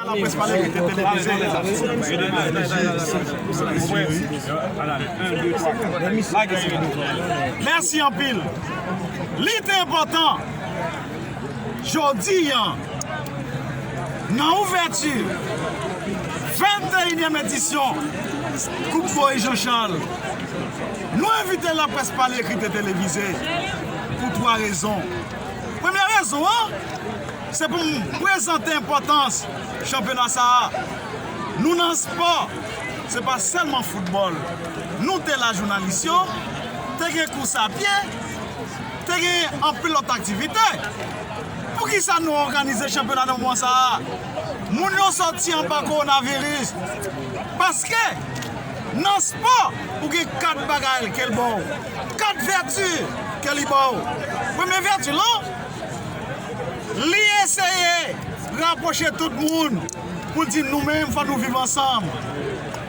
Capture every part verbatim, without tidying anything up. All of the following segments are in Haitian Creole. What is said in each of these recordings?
Laprès pale ki te televize. Mèsi anpil. Li te enpòtan. Jodi a, nan ouvèti venteyinyèm edisyon Koup Moïse Jean Charles, nou envite laprès pale ekri e televize pou twa rezon. Premye rezon an, se pou m prezante enpòtans chanpyona sa a. Nou nan spò, se pa sèlman foutbòl. Nou te la, jounalis yo, te gen kous a pye, te gen anpil lòt aktivite. Poukisa nou òganize chanpyona nan moman sa a? Moun yo sòti anba kowonaviris. Paske nan spò, ou gen kat bagay ke l ba w, kat vèti ke li ba w. Premye vèti lan, li eseye rapwoche tout moun pou di nou menm fò nou viv ansanm.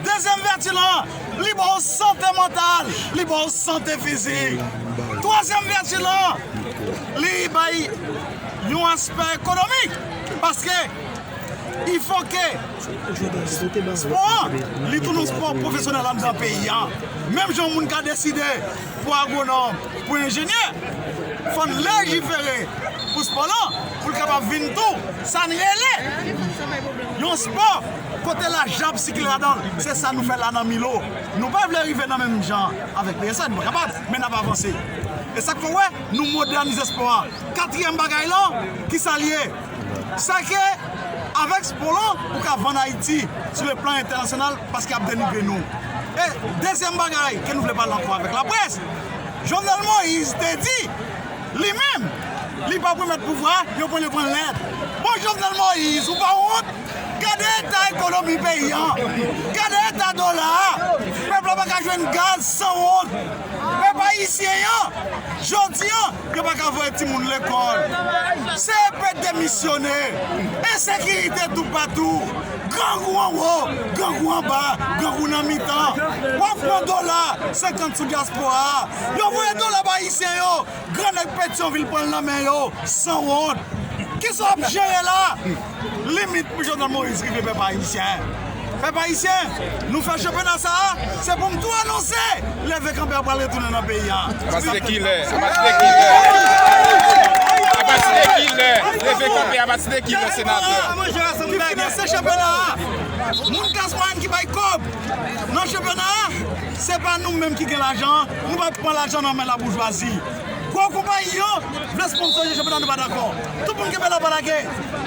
Dezyèm vèti lan, li ba w sante mantal, li ba w sante fizik. Twazyèm vèti lan, li bay yon aspè ekonomik, paske il faut que spò an, li tounen yon spò pwofesyonèl anndan peyi a. Menm jan yon moun ka deside pou agwonòm, pou enjenyè, fò n lejifere pou spò lan, pou l kapab vin tou sa n rele yon spò kote lajan ap sikile ladan l. Se sa nou fè la nan Milo. Nou pa vle rive nan menm jan avèk P S A, nou pa kapab, men n ap avanse. E sa k fè w wè nou modènize spò a. Katriyèm bagay lan, ki sa l ye? Sa ke avèk spò lan, ou ka vann Ayiti sou le plan entènasyonal paske y ap denigre nou. E dezyèm bagay ke nou vle pale ankò avèk laprès, Jovenel Moïse te di, li menm, li p ap remèt pouvwa, yo pran, yo pran lèt. Bon, Jovenel Moïse, ou pa wont? Gade eta ekonomi peyi a. Gade eta dola a. Pèp la pa ka jwenn gaz, sanwont. Pèp ayisyen an, jodi a, yo pa ka voye timoun lekòl. C E P demisyone. Ensekirite toupatou. Grangou anwo, grangou anba, grangou nan mitan. W ap pran dola senkant sou dyaspora a. Yo voye dola ba ayisyen yo. Grannèg Petyonvil pran l nan men yo. Sanwont. Kisa w ap jere la? Limit pou Jovenel Moïse rive, pèp ayisyen. Pèp ayisyen, nou fè chanpyona sa a, se pou m tou anonse, leve kanpe a pral retounen nan peyi a. Apati de kilè? Apati de kilè? Apati de kilè? Leve kanpe apati de kilè, senatè? Ki finanse chanpyona a? Moun klas mwayèn ki bay kòb nan chanpyona a, se pa nou menm ki gen lajan an, nou pa pran lajan nan men laboujwazi. Gwo konpayi yo vle sponsoje chanpyona, nou pa dakò. Tout moun kenbe la, pa lage.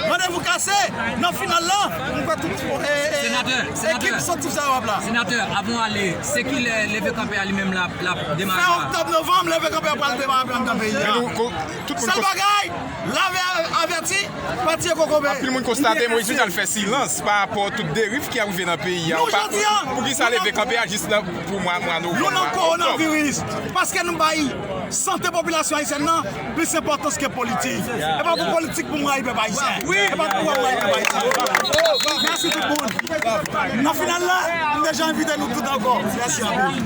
Randevou kase nan final lan. Nou kwè tout, eh, eh, Senatè, senatè. Ekip sòti sa yo ap la. Senatè, avan w ale, se kilè leve kanpe a li menm l ap, l ap demare? Fen oktòb, novanm, leve kanpe a pral demare anndan peyi a. Men nou, ko-, tout moun... Sèl bagay, lave a-, avèti, pa tiye kokobe. Anpil moun konstate Moïse Vital fè silans pa rapò tout deriv ki ap rive nan peyi a. Nou, jodi a, poukisa leve kanpe a jis nan, pou mwa, mwa novanm? Nou nan kowonaviris. Paske nou bay sante popilasyon ayisyèn nan plis enpòtans ke politik. E pa pou politik pou m rayi pèp ayisyen. E pa pou pouvwa m rayi pèp ayisyen. Mèsi tout moun. Nan final la, m deja envite nou tout ankò. Mèsi anpil.